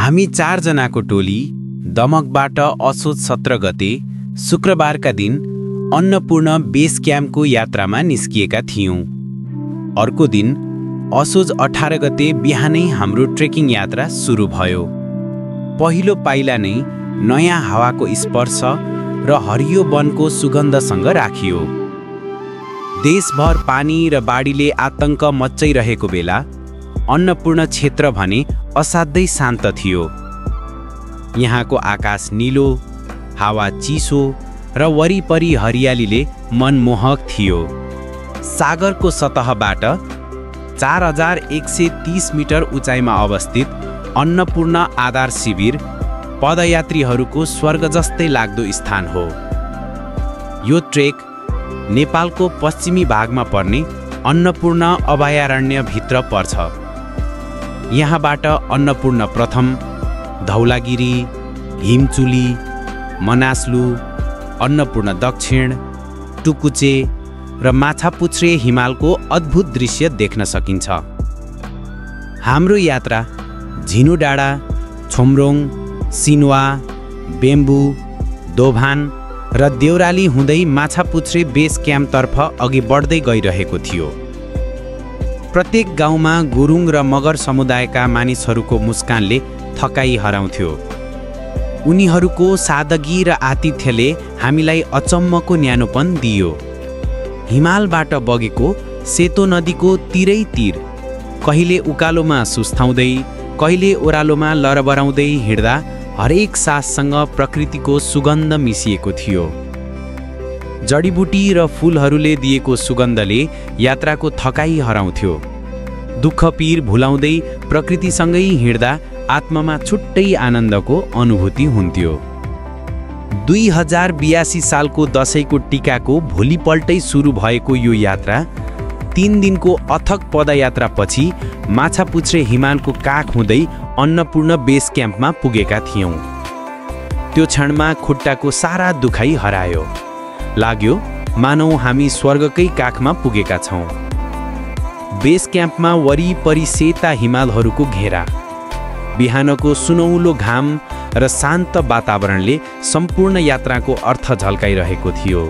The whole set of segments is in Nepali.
हामी 4 जनाको टोली दमकबाट असोज 17 गते शुक्रबारका दिन अन्नपूर्ण बेस क्याम्पको यात्रामा निस्किएका थियौं। अर्को दिन असोज 18 गते बिहानै हाम्रो ट्रेकिङ यात्रा सुरु भयो। पहिलो पाइला नै नयाँ हावाको स्पर्श र हरियो वनको सुगन्धसँग राखियो। देशभर पानी र बाढीले आतंक मच्चाइरहेको बेला अन्नपूर्ण क्षेत्र भने असाध्यै शान्त थियो। यहाँको आकाश नीलो, हावा चिसो र वरिपरि हरियालीले मनमोहक थियो। सागरको सतहबाट 4130 मिटर उचाइमा अवस्थित अन्नपूर्ण आधार शिविर पदयात्रीहरूको स्वर्ग जस्तै लाग्दो स्थान हो। यो ट्रेक नेपालको पश्चिमी भागमा पर्ने अन्नपूर्ण अभयारण्यभित्र पर्छ। यहाँबाट अन्नपूर्ण प्रथम, धौलागिरी, हिमचुली, मनासलु, अन्नपूर्ण दक्षिण, टुकुचे र माछापुच्छ्रे हिमालको अद्भुत दृश्य देख्न सकिन्छ। हाम्रो यात्रा झिनुडाँडा, छोमरोङ, सिन्वा, बेम्बु, दोभान र देउराली हुँदै माछापुच्छ्रे बेस क्याम्पतर्फ अघि बढ्दै गइरहेको थियो। प्रत्येक गाउँमा गुरुङ र मगर समुदायका मानिसहरूको मुस्कानले थकाइ हराउँथ्यो। उनीहरूको सादगी र आतिथ्यले हामीलाई अचम्मको न्यानोपन दियो। हिमालबाट बगेको सेतो नदीको तिरै तिर कहिले उकालोमा सुस्ताउँदै, कहिले ओह्रालोमा लरबराउँदै हिँड्दा हरेक साससँग प्रकृतिको सुगन्ध मिसिएको थियो। जडीबुटी र फूलहरूले दिएको सुगन्धले यात्राको थकाइ हराउँथ्यो। दुःख पीर भुलाउँदै प्रकृतिसँगै हिँड्दा आत्मामा छुट्टै आनन्दको अनुभूति हुन्थ्यो। 2082 सालको दशैंको टीकाको भोलिपल्टै सुरु भएको यो यात्रा 3 दिनको अथक पदयात्रापछि माछापुच्छ्रे हिमालको काख हुँदै अन्नपूर्ण बेस क्याम्पमा पुगेका थियौं। त्यो क्षणमा खुट्टाको सारा दुखाइ हरायो। लाग्यो मानौ हामी स्वर्गकै काखमा पुगेका छौं। बेस क्याम्पमा वरिपरि सेता हिमालहरूको घेरा, बिहानको सुनौलो घाम र शान्त वातावरणले सम्पूर्ण यात्राको अर्थ झल्काइरहेको थियो।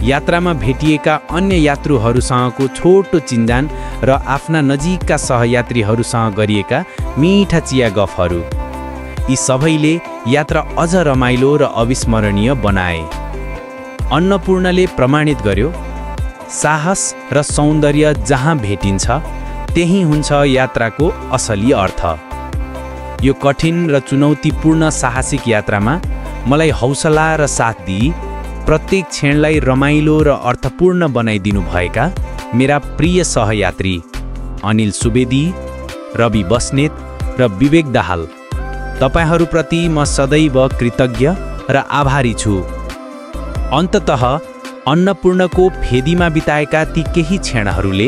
यात्रामा भेटिएका अन्य यात्रुहरूसँगको छोटो चिन्जान र आफ्ना नजिकका सहयात्रीहरूसँग गरिएका मिठा चिया गफहरू, यी सबैले यात्रा अझ रमाइलो र अविस्मरणीय बनाए। अन्नपूर्णले प्रमाणित गर्यो, साहस र सौन्दर्य जहाँ भेटिन्छ त्यही हुन्छ यात्राको असली अर्थ। यो कठिन र चुनौतीपूर्ण साहसिक यात्रामा मलाई हौसला र साथ दिई प्रत्येक क्षणलाई रमाइलो र अर्थपूर्ण बनाइदिनु भएका मेरा प्रिय सहयात्री अनिल सुवेदी, रवि बस्नेत र विवेक दाहाल, तपाईहरूप्रति म सदैव कृतज्ञ र आभारी छु। अन्ततः अन्नपूर्णको फेदीमा बिताएका ती केही क्षणहरूले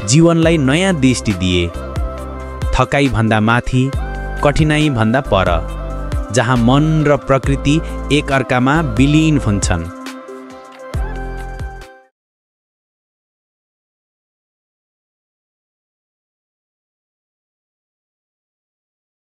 जीवनलाई नयाँ दृष्टि दिए। थकाइ भन्दा माथि, कठिनाइ भन्दा पर, जहाँ मन र प्रकृति एक अर्कामा विलीन हुन्छन्।